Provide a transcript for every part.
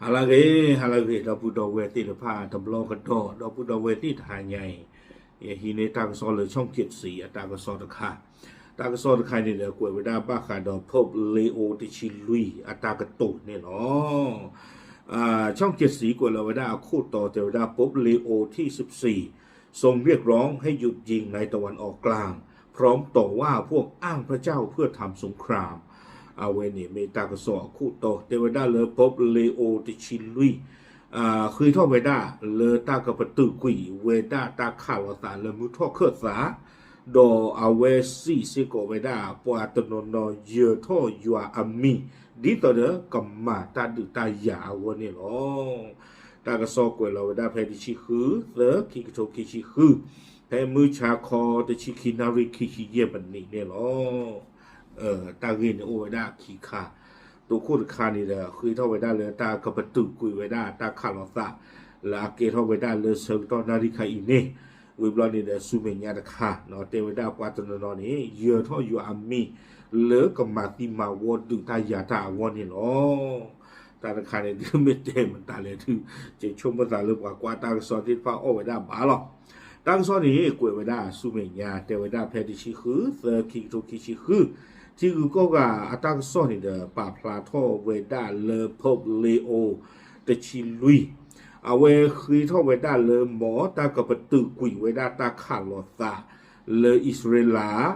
ဟါလၢအဂ့ၤ, ဟါလၢအဂ့ၤ ဒီပုၢ်ဒီဝဲၢ်သ့ၣ်တဖၣ် တဘျီကဒီး ဒီပုၢ်ဒီဝဲၢ်သ့ၣ်တဟါညါအံၤ, ယဟံးန့ၢ်တၢ်ကစီၣ်လၢ ช่องเจ็ดสี အတၢ်ကစီၣ်တခါ, တၢ်ကစီၣ်တခါန့ၣ်ဒီး ကွဲးဝဲဒၣ်ဘၣ်ဃးဒီး Pope Leo တဆံလွံၢ် အတၢ်ကတိၤန့ၣ်လီၤ. ช่องเจ็ดสี ကွဲးလီၤဝဲဒၣ်အခိၣ်တီ တဲဝဲဒၣ် Pope Leo ที่สิบสี่ ทรงเรียกร้องให้หยุดยิงในตะวันออกกลาง พร้อมต่อว่าพวกอ้างพระเจ้าเพื่อทำสงคราม အဝဲန့ၣ်မ့ၢ်တၢ်ကစီၣ်အခိၣ်တီ တဲဝဲဒၣ်လၢ Pope Leo တဆံလွံၢ် ဃ့ထီၣ်ဝဲဒၣ်လၢတၢ်ကပတုာ်ကွံာ်ဝဲဒၣ်တၢ်ခးလီၤသးလၢမုၢ်ထီၣ်ခၢၣ်သး, ဒီးအဝဲစံးစ့ၢ်ကီးဝဲဒၣ် ပှၤတနီၤနီၤယၢၤထီၣ်ယွၤအမံၤ ဒ်သိးဒီးကမၤတၢ်ဒုးတၢ်ယၤအဂီၢ်န့ၣ်လီၤ. တၢ်ကစီၣ်ကွဲးလီၤဝဲဒၣ်ဖဲတဆံဃု သၢ ခံကထိခံဆံဃု, ဖဲမုၢ်ဆါခီတဆံခံနၣ်ရံၣ်ခံဆံယဲၢ်မံးနံးန့ၣ်လီၤ. တၢ်ဂ့ၢ်န့ၣ်အိၣ်ဝဲဒၣ်ခံခါ, တိခိၣ်တခါန့ၣ်ဒီး ဃ့ထီၣ်ဝဲဒၣ်လၢတၢ်ကပတုာ်ကွံာ်ဝဲဒၣ်တၢ်ခးလီၤသး လၢအကဲထီၣ်ဝဲဒၣ်လၢဆၢကတီၢ်နၣ်ရံၣ်ခါအံၤန့ၣ်, ဝံၤဘျီန့ၣ်ဒီးဆူမဲာ်ညါတခါ တဲဝဲဒၣ်ပှၤတနီၤနီၤန့ၣ် ယၢၤထီၣ်ယွၤအမံၤ လၢကမၤသံမၤဝီဒုးတၢ်ယၤတၢ်အဂီၢ်န့ၣ်လီၤ. တၢ်တခါန့ၣ် ဒ်မ့ၢ်တဲမတၤလဲၣ်ဒုး ယဆိကမိၣ်သးလၢပှၤကွၢ်တၢ်ကစီၣ်သ့ၣ်တဖၣ်အီၣ်ဝဲဒၣ်ဘၣ်လီၤ. တၢ်ကစီၣ်န့ၣ် ကွဲးဝဲဒၣ်ဆူမဲာ်ညါ တဲဝဲဒၣ်ဖဲတဆံဃု သၢ ခံကထိခံဆံဃု, ထံဂုၤကီၢ်ဂၤအတၢ်ကစီၣ်န့ၣ်ဒီး ပာ်ဖျါထီၣ်ဝဲဒၣ်လၢ Pope Leo တဆံလွံၢ် အဝဲဃ့ထီၣ်ဝဲဒၣ်လၢ မ်တၢ်ကပတုာ်ကွံာ်ဝဲဒၣ်တၢ်ခးလီၤသး လၢအံၣ်စရ့လး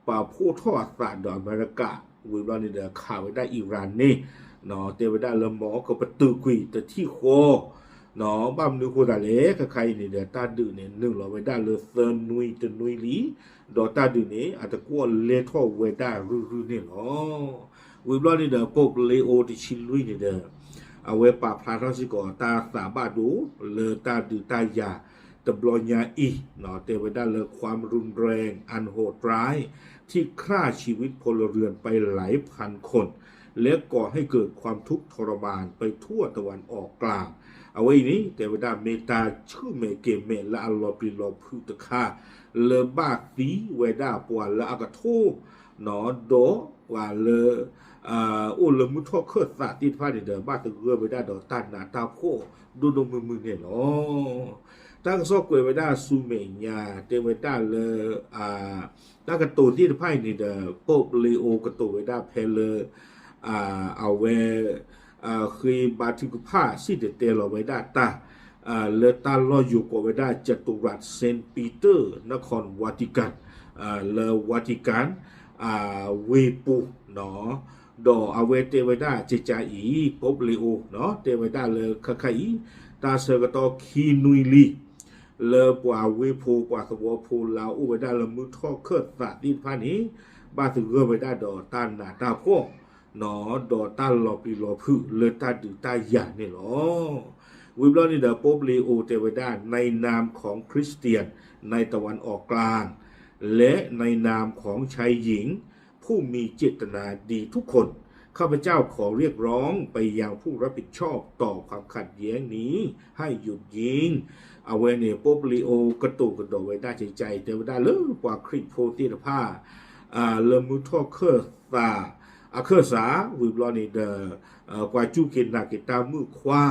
ပာ်ဖှိၣ်ထီၣ်အသးဒီးအမဲရကၤ ဝံၤဘျီန့ၣ်ဒီးခးဝဲဒၣ်အံရၣ်န့ၣ်, တဲဝဲဒၣ်လၢ မ်ကပတုာ်ကွံာ်တထံၣ်ဃီ, ဘၣ်မနုၤဃိသးလဲၣ် ခဲခါအံၤန့ၣ်ဒီး တၢ်ဒုးန့ၣ် နုာ်လီၤဝဲဒၣ်လၢသၢနွံတနွံလံ, ဒီးတၢ်ဒုးန့ၣ် အတကွီၣ်လဲထီၣ်ဝဲဒၣ်ရုၢ်ရုၢ်န့ၣ်လီၤ. ဝံၤဘျီန့ၣ်ဒီး Pope Leo တဆံလွံၢ်န့ၣ်ဒီး အဝဲပာ်ဖျါထီၣ်စ့ၢ်ကီးတၢ်သးဘၣ်ဒိ လၢတၢ်ဒုးတၢ်ယၤတဘျီညါအံၤ, တဲဝဲဒၣ်လၢ ความรุนแรงอันโหดร้าย ที่ฆ่าชีวิตพลเรือนไปหลายพันคน และก่อให้เกิดความทุกข์ทรมานไปทั่วตะวันออกกลาง အဝဲအံၤန့ၣ် တဲဝဲဒၣ်မ့ၢ်တၢ်ဆူၣ်မဲာ်ကဲၤမဲာ် လၢအလီၤပျံၤလီၤဖုးတခါ လၢဘၣ်သံဝဲဒၣ်ပှၤလၢအကထိ ဒီးပှၤလၢ အိၣ်လၢမုၢ်ထီၣ်ခၢၣ်သးသ့ၣ်တဖၣ်န့ၣ်ဒီး ဘၣ်သဂၢၢ်ဝဲဒၣ်ဒီးတၢ်နးတၢ်ဖှီၣ်ဒိၣ်ဒိၣ်မုၢ်မုၢ်န့ၣ်လီၤ. တၢ်ကစီၣ်ကွဲးဝဲဒၣ်ဆူမဲာ်ညါ တဲဝဲဒၣ်လၢ တၢ်ကတိၤသ့ၣ်တဖၣ်အံၤန့ၣ်ဒီး Pope Leo ကတိၤဝဲဒၣ်ဖဲလၢ အဝဲ ဃ့ဘါထုကဖၣ်စံၣ်တဲၤတဲလီၤဝဲဒၣ်တၢ် လၢတၢ်လီၢ်ယိၤကိးဝဲဒၣ် จัตุรัสเซนต์ปีเตอร์ นครวาติกัน လၢ Vatican ဝ့ၢ်ပူၤ ဒီးအဝဲတဲဝဲဒၣ်ကကါအံၤ Pope Leo တဲဝဲဒၣ်လၢခဲခါအံၤ တၢ်ဆၢကတီၢ်ခံနွံလံ လၢပှၤဝ့ၢ်ဖိပှၤသဝီဖိလၢအအိၣ်ဝဲဒၣ်လၢမုၢ်ထီၣ်ခၢၣ်သးသ့ၣ်တဖၣ်န့ၣ် ဘၣ်သဂၢၢ်ဝဲဒၣ်ဒီးတၢ်နးတၢ်ဖှီၣ် ဒီးတၢ်လီၤပျံၤလီၤဖုးလၢတၢ်ဒုးတၢ်ယၤန့ၣ်လီၤ. ဝံၤဘျီန့ၣ်ဒီး Pope Leo တဲဝဲဒၣ် ในนามของคริสเตียนในตะวันออกกลาง และในนามของชายหญิงผู้มีเจตนาดีทุกคน ข้าพเจ้าขอเรียกร้องไปยังผู้รับผิดชอบต่อความขัดแย้งนี้ให้หยุดยิง အဝဲန့ၣ် Pope Leo ကတိၤကဒီးဝဲဒၣ်ကကါအံၤ တဲဝဲဒၣ်လၢပှၤခရံာ်ဖိသ့ၣ်တဖၣ် လၢမုၢ်ထီၣ်ခၢၣ်သး အခၢၣ်စး ဝံၤဘျီန့ၣ်ဒီး ပှၤစူၢ်က့ၤနာ်က့ၤတၢ်မုၣ်ခွါ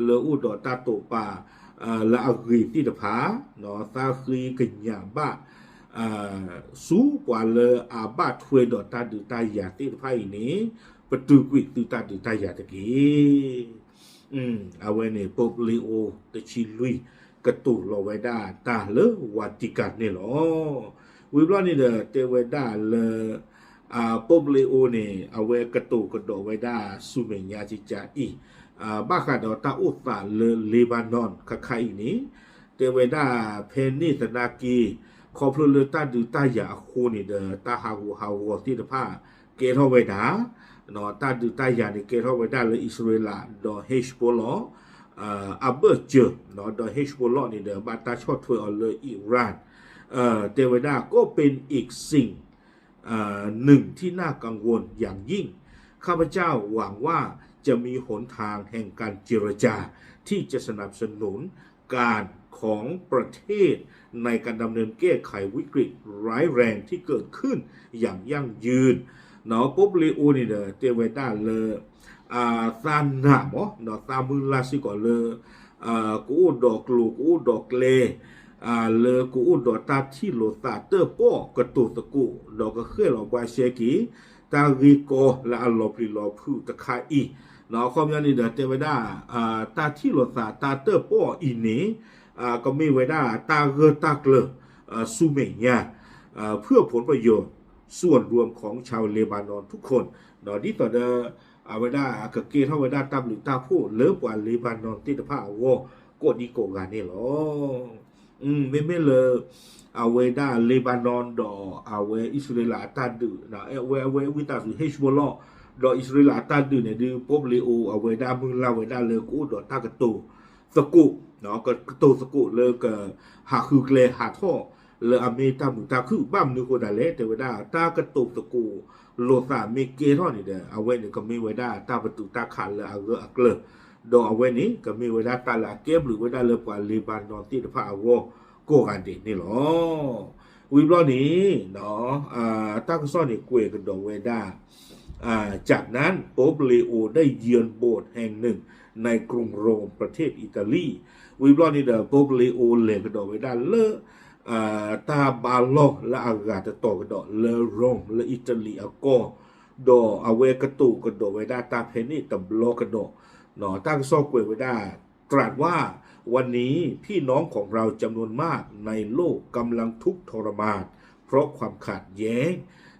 လၢအိၣ်ဒီးတၢ်တိာ်ပာ် လၢအဂ့ၤသ့ၣ်တဖၣ် သးဃ့ကညးဘၣ် ဆူပှၤလၢအဘၣ်ထွဲဒီးတၢ်ဒုးတၢ်ယၤသ့ၣ်တဖၣ်အံၤန့ၣ် ပတုာ်ကွံာ်သုတၢ်ဒုးတၢ်ယၤတက့ၢ်. အဝဲန့ၣ် Pope Leo တဆံလွံၢ် ကတိၤလီၤဝဲဒၣ်တၢ်လၢ Vatican န့ၣ်လီၤ. ဝံၤဘျီန့ၣ်ဒီး တဲဝဲဒၣ်လၢ Pope Leo န့ၣ် အဝဲကတိၤကဒီးဝဲဒၣ်ဆူမဲာ်ညါကကါအံၤ ဘၣ်ဃးဒီးတၢ်အိၣ်သးလၢ Lebanon ခါခါအံၤန့ၣ် တဲဝဲဒၣ်ဖဲန့ၣ်သနာ်က့ ခီဖျိလၢတၢ်ဒုးတၢ်ယၤအဃိန့ၣ်ဒီး တၢ်ဟးဂူာ်ဟးဂီၤသ့ၣ်တဖၣ် ကဲထီၣ်ဝဲဒၣ် တၢ်ဒုးတၢ်ယၤန့ၣ် ကဲထီၣ်ဝဲဒၣ်လၢအံၣ်စရ့လးဒီး Hezbollah အဘၢၣ်စၢၤ ဒီး Hezbollah န့ၣ်ဒီး ဘၣ်တၢ်ဆီၣ်ထွဲအီၤလၢ Iran တဲဝဲဒၣ် ก็เป็นอีกสิ่ง หนึ่งที่น่ากังวลอย่างยิ่ง ข้าพเจ้าหวังว่าจะมีหนทางแห่งการเจรจาที่จะสนับสนุนการของประเทศในการดำเนินแก้ไขวิกฤตร้ายแรงที่เกิดขึ้นอย่างยั่งยืน နော် Pope Leo န့ၣ်ဒီး တဲဝဲဒၣ်လၢ သးနာ်မး ဒီးသးမုၢ်လၢ်စ့ၢ်ကီးလၢ ကအိၣ်ဒီးကျိၤ ကအိၣ်ဒီးကျဲ လၢကအိၣ်ဒီးတၢ်ထံၣ်လိာ်သးတၢၣ်ပီၣ်ကတိၤသကိး ဒီးကဃဲၣ်လီၤဘှါရှဲက့ၤ တၢ်ဂ့ၢ်ကီလၢအလီၤပျံၤလီၤဖုးတခါအံၤ အခီပညီန့ၣ်ဒီး တဲဝဲဒၣ် တၢ်ထံၣ်လိာ်သးတၢ်တၢၣ်ပီၣ်အံၤန့ၣ် ကမ့ၢ်ဝဲဒၣ်တၢ်ဂၢၢ်တၢ်ကျၢၤ ဆူမဲာ်ညါ เพื่อผลประโยชน์ส่วนรวมของชาวเลบานอนทุกคน ဒီးဒ်သိးဒီးအဝဲဒၣ်ကကဲထီၣ်ဝဲဒၣ်တၢ်ဘျုးတၢ်ဖှိၣ်လၢပှၤလ့ၤဘါနွန်သ့ၣ်တဖၣ်အဂီၢ် ကိးဒံကိးဂၤန့ၣ်လီၤ. မ့မ့ၢ်လၢ အဝဲဒၣ်လ့ၤဘါနွန်ဒီး အဝဲအံၣ်စရ့လးအတၢ်ဒုး အဝဲ အဝဲဝံသးစူၤ Hezbollah ဒီးအံၣ်စရ့လးအတၢ်ဒုးန့ၣ်ဒုး ပိပလ့ၤအိၣ် အဝဲဒၣ်မုၢ်လၢ်ဝဲဒၣ်လၢကအိၣ်ဒီးတၢ်ကတိၤသကိး ကတိၤသကိးလၢက ဟးဃုကျဲဟးထီၣ်လၢအမ့ၢ်တၢ်မုာ်တၢ်ခုၣ် ဘၣ်မနုၤဃိသတးလဲၣ် တဲဝဲဒၣ်တၢ်ကတိၤသကိးလိာ်သးမ့ၢ်ကဲထီၣ်န့ၣ်ဒီး အဝဲန့ၣ်ကမ့ၢ်ဝဲဒၣ်တၢ်ပတုာ်တၢ်ခးလၢအဂၢၢ်အကျၢၤ ဒီးအဝဲန့ၣ် ကမ့ၢ်ဝဲဒၣ်တၢ်လၢအကဲဘျုးဝဲဒၣ်လၢပှၤလ့ၤဘါနွန်သ့ၣ်တဖၣ်အဂီၢ်ကိးဂၤဒဲးန့ၣ်လီၤ. ဝံၤဘျီန့ၣ် တၢ်ကစီၣ်န့ၣ်ကွဲးကဒီးဝဲဒၣ် จากนั้น โป๊ปเลโอได้เยือนโบสถ์แห่งหนึ่งในกรุงโรม ประเทศอิตาลี ဝံၤဘျီန့ၣ်ဒီး ပိပလ့ၤအိၣ်လဲၤကဒီးဝဲဒၣ်လၢ တၢ်ဘါလီၢ်လၢအဂၤတတီၤကဒီးလၢ Rome လၢအံၣ်တလံၤအကီၢ် ဒီးအဝဲကတိၤကဒီးဝဲဒၣ်တၢ်ဖဲန့ၣ်တဘျီကဒီး တၢ်ကစီၣ်ကွဲးဝဲဒၣ် ตรัสว่า วันนี้พี่น้องของเราจำนวนมากในโลกกำลังทุกข์ทรมานเพราะความขัดแย้ง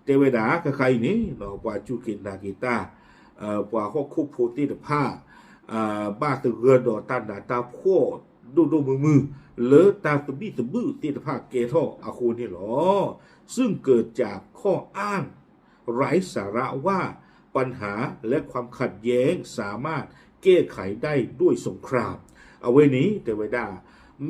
တဲဝဲဒၣ် ခဲခါအံၤန့ၣ် ပှၤစူၢ်က့ၤနာ်က့ၤတၢ် ပှၤဟီၣ်ခိၣ်ဖိသ့ၣ်တဖၣ် ဘၣ်သဂၢၢ်ဒီးတၢ်နးတၢ်ဖှီၣ်ဒိၣ်ဒိၣ်မုၢ်မုၢ် လၢတၢ်သဘံၣ်သဘုၣ်သ့ၣ်တဖၣ်ကဲထီၣ်အဃိန့ၣ်လီၤ. ซึ่งเกิดจากข้ออ้างไร้สาระว่า ปัญหาและความขัดแย้งสามารถแก้ไขได้ด้วยสงคราม အဝဲန့ၣ် တဲဝဲဒၣ်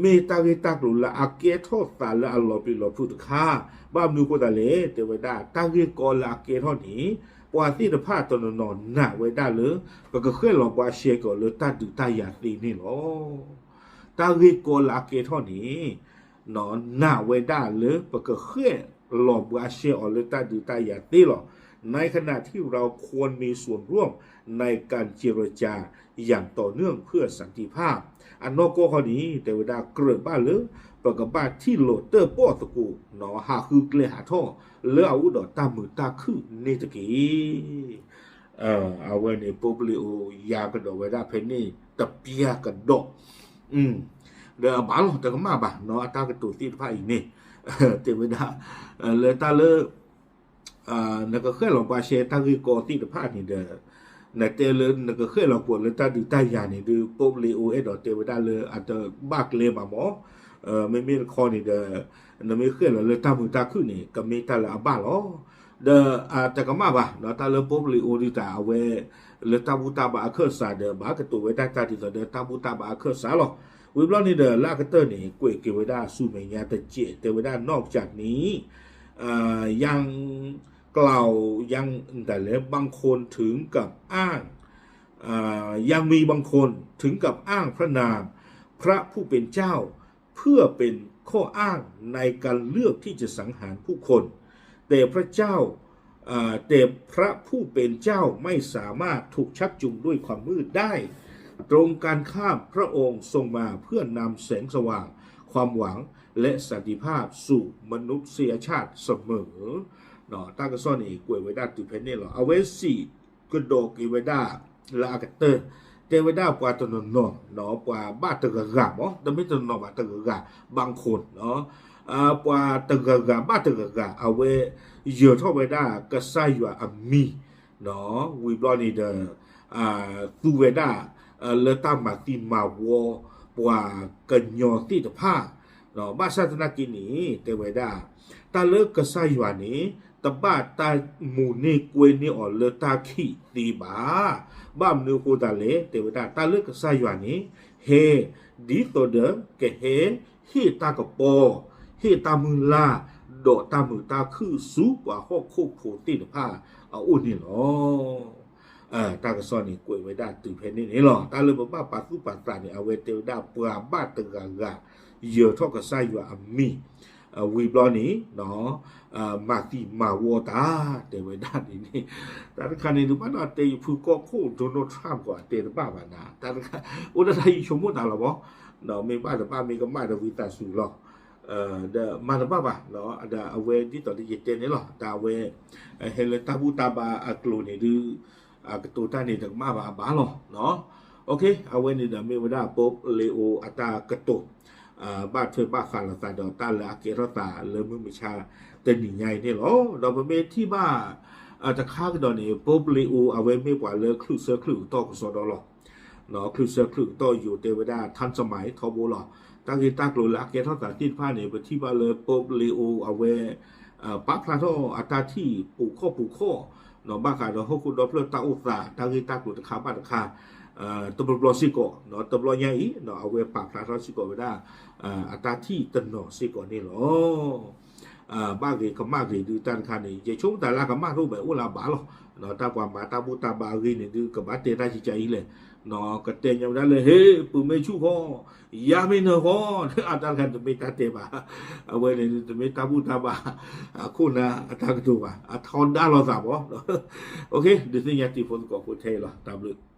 မ့ၢ်တၢ်ဂ့ၢ်တၢ်ကျိၤလၢအကဲထီၣ်သးလၢအလီၤပျံၤလီၤဖုးတခါ ဘၣ်မနုၤအဃိသတးလဲၣ် တဲဝဲဒၣ် တၢ်ဂ့ၢ်ကီလၢအကဲထီၣ်န့ၣ် ပှၤသ့ၣ်တဖၣ်တနီၤနီၤနာ်ဝဲဒၣ်လၢ ပကဃဲၣ်လီၤဘှါရှဲက့ၤအီၤလၢတၢ်ဒုးတၢ်ယၤသ့န့ၣ်လီၤ. တၢ်ဂ့ၢ်ကီလၢအကဲထီၣ်န့ၣ် နာ်ဝဲဒၣ်လၢပကဃဲၣ်လီၤဘှါရှဲအီၤလၢတၢ်ဒုးတၢ်ယၤသ့လီၤ. ในขณะที่เราควรมีส่วนร่วมในการเจรจาอย่างต่อเนื่องเพื่อสันติภาพ အနီၢ်ကီၢ်ခီန့ၣ် တဲဝဲဒၣ်ကြၢးဘၣ်လၢ ပကဘၣ်ထံၣ်လိာ်တၢၣ်ပီၣ်သကိး ဟးဃုကျဲဟးထီၣ် လၢအအိၣ်ဒီးတၢ်မုာ်တၢ်ခုၣ်န့ၣ်တက့ၢ်. အဝဲန့ၣ် ပိပလ့ၤအိၣ်ယၤကဒီးဝဲဒၣ်ဖဲန့ၣ်တပျၢ်ကဒီး ဒီးအဘၣ်လီၤတကမၣ်ဘၣ်နီၤ အတၢ်ကတိၤသ့ၣ်တဖၣ်အံၤန့ၣ် တဲဝဲဒၣ် လၢတၢ်လၢ နကဃဲၣ်လီၤဘှါရှဲတၢ်ဂ့ၢ်ကီသ့ၣ်တဖၣ်န့ၣ်ဒီး နတဲလၢနကဃဲၣ်လီၤကွံာ်လၢတၢ်ဒုးတၢ်ယၤန့ၣ်ဒီး ပိပလ့ၤအိၣ်အဲၣ်ဒိးတဲဝဲဒၣ်လၢအတဘၣ်ကျဲဘၣ်မး မ့မ့ၢ်တခီန့ၣ်ဒီး နမ့ၢ်ဃဲၣ်လီၤလၢတၢ်မုာ်တၢ်ခုၣ်န့ၣ် ကမ့ၢ်တၢ်လၢအဘၣ်လီၤ. ဒီးတကမၣ်ဘၣ် တၢ်လၢပိပလ့ၤအိၣ်ဒုးတၢ်အဝဲ လၢတၢ်ဘူၣ်တၢ်ဘါအခၢၣ်စးဒီး ဘၣ်ကတိၤဝဲဒၣ်တၢ်ဒ်သိးဒီးတၢ်ဘူၣ်တၢ်ဘါအခၢၣ်စးလီၤ. ဝံၤဘျီန့ၣ်ဒီး လၢအကတၢၢ်န့ၣ် ကွဲးက့ၤဝဲဒၣ်ဆူမဲာ်ညါတစဲး တဲဝဲဒၣ် นอกจากนี้ ยังกล่าวยังแต่และบางคนถึงกับอ้าง อ่ายังมีบางคนถึงกับอ้างพระนามพระผู้เป็นเจ้า เพื่อเป็นข้ออ้างในการเลือกที่จะสังหารผู้คน แต่พระเจ้า อ่าแต่พระผู้เป็นเจ้าไม่สามารถถูกชักจูงด้วยความมืดได้ ตรงกันข้ามพระองค์ทรงมาเพื่อนำแสงสว่างความหวังและสันติภาพสู่มนุษยชาติเสมอ တၢ်ကစီၣ်န့ၣ် ကွဲးဝဲဒၣ်တုၤဖဲန့ၣ်လီၤ. အဝဲစံးကဒီးက့ၤဝဲဒၣ် လၢအကတၢၢ် တဲဝဲဒၣ်ပှၤတနီၤနီၤ ပှၤဘၣ်တဂၤဂၤမး တမ့ၢ်တနီၤဘၣ်တဂၤဂၤ บางคน ပှၤတဂၤဂၤဘၣ်တဂၤဂၤ အဝဲယၢၤထီၣ်ဝဲဒၣ်ကစၢ်ယွၤအမံၤ ဝံၤဘျီန့ၣ်ဒီး သူဝဲဒၣ် လၢတၢ်မၤသံမၤဝီ ပှၤကညီသ့ၣ်တဖၣ် ဘၣ်ဆၣ်သနာ်က့န့ၣ် တဲဝဲဒၣ် တၢ်လၢကစၢ်ယွၤန့ၣ် တဘၣ်တၢ်မူၤန့ၢ်ကွဲန့ၢ်အီၤလၢတၢ်ခံးသ့ဘၣ်. ဘၣ်မနုၤအဃိသတးလဲၣ် တဲဝဲဒၣ် တၢ်လၢကစၢ်ယွၤန့ၣ် ဟဲ ဒ်သိးဒီးကဟဲ ဟ့ၣ်တၢ်ကပီၤ ဟ့ၣ်တၢ်မုၢ်လၢ် ဒီးတၢ်မုာ်တၢ်ခုၣ်ဆူပှၤဟီၣ်ခိၣ်ဖိသ့ၣ်တဖၣ်အအိၣ်န့ၣ်လီၤ. တၢ်ကစီၣ်န့ၣ် ကွဲးဝဲဒၣ်တုၤဖဲန့ၣ်န့ၣ်လီၤ. တၢ်လၢပဘၣ်ပာ်သူၣ်ပာ်သးန့ၣ် အဝဲတဲဝဲဒၣ် ပှၤဘၣ်တဂၤဂၤ ယၢၤထီၣ်ကစၢ်ယွၤအမံၤ ဝံၤဘျီန့ၣ် မၤသံမၤဝီတၢ် တဲဝဲဒၣ်န့ၣ်န့ၣ် တၢ်တခါန့ၣ် ဒုးဘၣ်ဒီးတဲယဖုကီၢ်ခိၣ် Donald Trump ကီး တဲတဘၣ်ဘၣ်နၤ တၢ်တခါ အိၣ်ဒၣ်တၢ်ယဆိကမိၣ်တၢ်လီၤဘၣ် မ့ၢ်ဘၣ်တဘၣ်မ့ၢ်ကမၣ်ဒီးဝံသးစူၤလီၤ ဒီးမၤတဘၣ်ဘၣ် ဒီးအဝဲဒ်သိးလၢယတဲန့ၣ်လီၤ တၢ်အဝဲ ဟဲလၢတၢ်ဘူၣ်တၢ်ဘါအကျိၤန့ၣ်ဒုး အကတိၤတၢ်န့ၣ်တကမၣ်ဘၣ်အဘၣ်လီၤ အဝဲန့ၣ်ဒီးမ့ၢ်ဝဲဒၣ် Pope Leo အတၢ်ကတိၤ ဘၣ်ထွဲဘၣ်ဃးလိာ်သးဒီးတၢ်လၢအကဲထီၣ်သးလၢမုၢ်မဆါတနံၤညါအံၤန့ၣ်လီၤ. ဒီးပမ့ၢ်ထံၣ်ဘၣ် တခါကဒီးန့ၣ် Pope Leo အဝဲမ့ၢ်ပှၤလၢချုးဆၢချုးကတီၢ်ကစီဒီလီၤ. ချုးဆၢချုးကတီၢ်ယိာ်တဲဝဲဒၣ် ทันสมัย ထီဘိလီၤ. တၢ်ဂ့ၢ်တၢ်ကျိၤလၢအကဲထီၣ်သးသ့ၣ်တဖၣ်န့ၣ် ပထံၣ်ဘၣ်လၢ Pope Leo အဝဲ ပာ်ဖျါထီၣ်အတၢ်ထံၣ်ပူၤခီၣ်ပူၤခီၣ် ဘၣ်ဃးဒီးဟီၣ်ခိၣ်ဒီဖျၢၣ်တၢ်အိၣ်သး တၢ်ဂ့ၢ်တၢ်ကျိၤတခါဘၣ်တခါ တဘျီဘျီစ့ၢ်ကီး တဘျီညါအံၤ အဝဲပာ်ဖျါထီၣ်စ့ၢ်ကီးဝဲဒၣ် အတၢ်ထံၣ်တနီၤစ့ၢ်ကီးန့ၣ်လီၤ. ဘၣ်ဂ့ၤကမၣ်ဂ့ၤဒုးတၢ်တခါန့ၣ် ယဆိကမိၣ်တၢ်လၢအကမၣ်တအိၣ်ဘၣ်အိၣ်လၢအဘၣ်လီၤ. တၢ်ပှၤမၤတၢ်ဘူၣ်တၢ်ဘါအဂ့ၢ်န့ၣ်ဒုး ကဘၣ်တဲတၢ်ကကါအံၤလဲၣ်. ကတဲညီဝဲဒၣ်လၢ ဟ့ ပုၢ်မ့ၢ်ဆူၣ်ဃီ ယၤမ့ၢ်နၢၤဃီ အတၢ်တခါန့ၣ်တမ့ၢ်တၢ်တဲဘၣ်. အဝဲန့ၣ်တမ့ၢ်တၢ်ဘူၣ်တၢ်ဘါ အခိၣ်နၢ်အတၢ်ကတိၤဘၣ် အထီဒါလိာ်သးဘၣ်. ဒုးသ့ၣ်ညါတံၤဖိသကိးဖိထဲအံၤလီၤ. တၢ်ဘျုး